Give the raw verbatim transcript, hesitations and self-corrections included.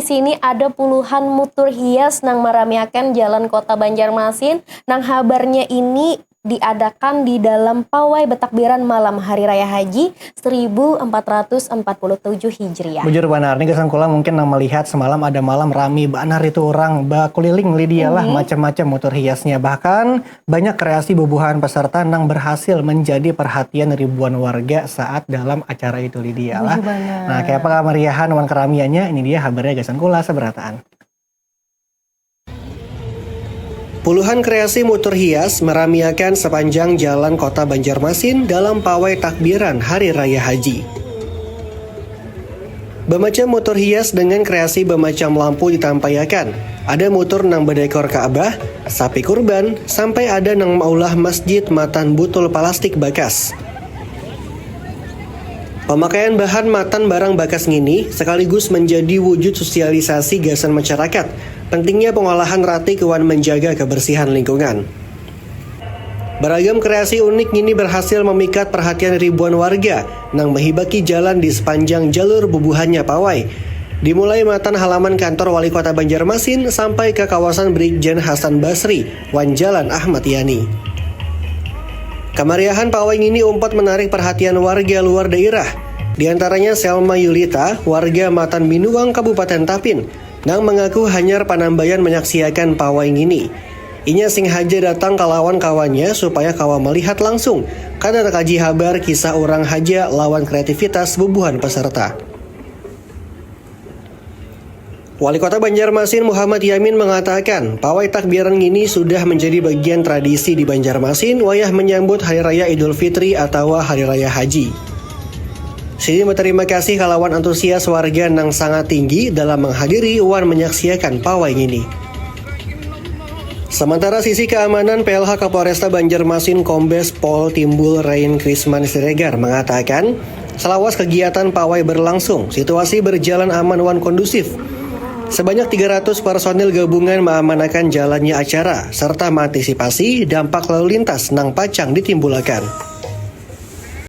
Di sini ada puluhan mutur hias nang maramiakan jalan kota Banjarmasin, nang habarnya ini diadakan di dalam pawai betakbiran malam Hari Raya Haji seribu empat ratus empat puluh tujuh Hijriah. Bujur banar nih, gasan kula mungkin nang melihat semalam ada malam rami banar itu orang bakuliling Lydia lah, mhm, macam-macam mutur hiasnya. Bahkan banyak kreasi bubuhan peserta nang berhasil menjadi perhatian ribuan warga saat dalam acara itu, Lydia lah. Bujur banar. Nah, kayak apa kemeriahan wan keramiannya? Ini dia habarnya gasan kula sabarataan. Puluhan kreasi mutur hias meramiakan sepanjang jalan kota Banjarmasin dalam pawai takbiran Hari Raya Haji. Bamacam mutur hias dengan kreasi bamacam lampu ditampaiakan. Ada mutur nang bedekor Ka'bah, sapi kurban, sampai ada nang maulah masjid matan butul palastik bakas. Pamakaian bahan matan barang bakas ngini sekaligus menjadi wujud sosialisasi gasan masyarakat pentingnya pengolahan ratik wan menjaga kebersihan lingkungan. Beragam kreasi unik ngini berhasil memikat perhatian ribuan warga nang mehibaki jalan di sepanjang jalur bubuhannya pawai. Dimulai matan halaman kantor Wali Kota Banjarmasin sampai ke kawasan Brigjen Hasan Basri wan Jalan Ahmad Yani. Kemeriahan pawai ngini umpat menarik perhatian warga luar daerah. Di antaranya Selma Yulita, warga Matan Binuang, Kabupaten Tapin, nang mengaku hanyar panambayan menyaksiakan pawai ngini. Inya sing haja datang kalawan kawannya supaya kawa melihat langsung, kada takaji habar kisah orang haja lawan kreativitas bubuhan peserta. Wali Kota Banjarmasin Muhammad Yamin mengatakan, pawai takbiran ngini sudah menjadi bagian tradisi di Banjarmasin wayah menyambut Hari Raya Idul Fitri atawa Hari Raya Haji. Sidin berterima kasih kalawan antusias warga nang sangat tinggi dalam menghadiri wan menyaksiakan pawai ngini. Sementara sisi keamanan, P L H Kapolresta Banjarmasin Kombes Pol Timbul Rain Krisman Siregar mengatakan, selawas kegiatan pawai berlangsung, situasi berjalan aman wan kondusif. Sebanyak tiga ratus personil gabungan mengamankan jalannya acara serta mengantisipasi dampak lalu lintas nang pacang ditimbulakan.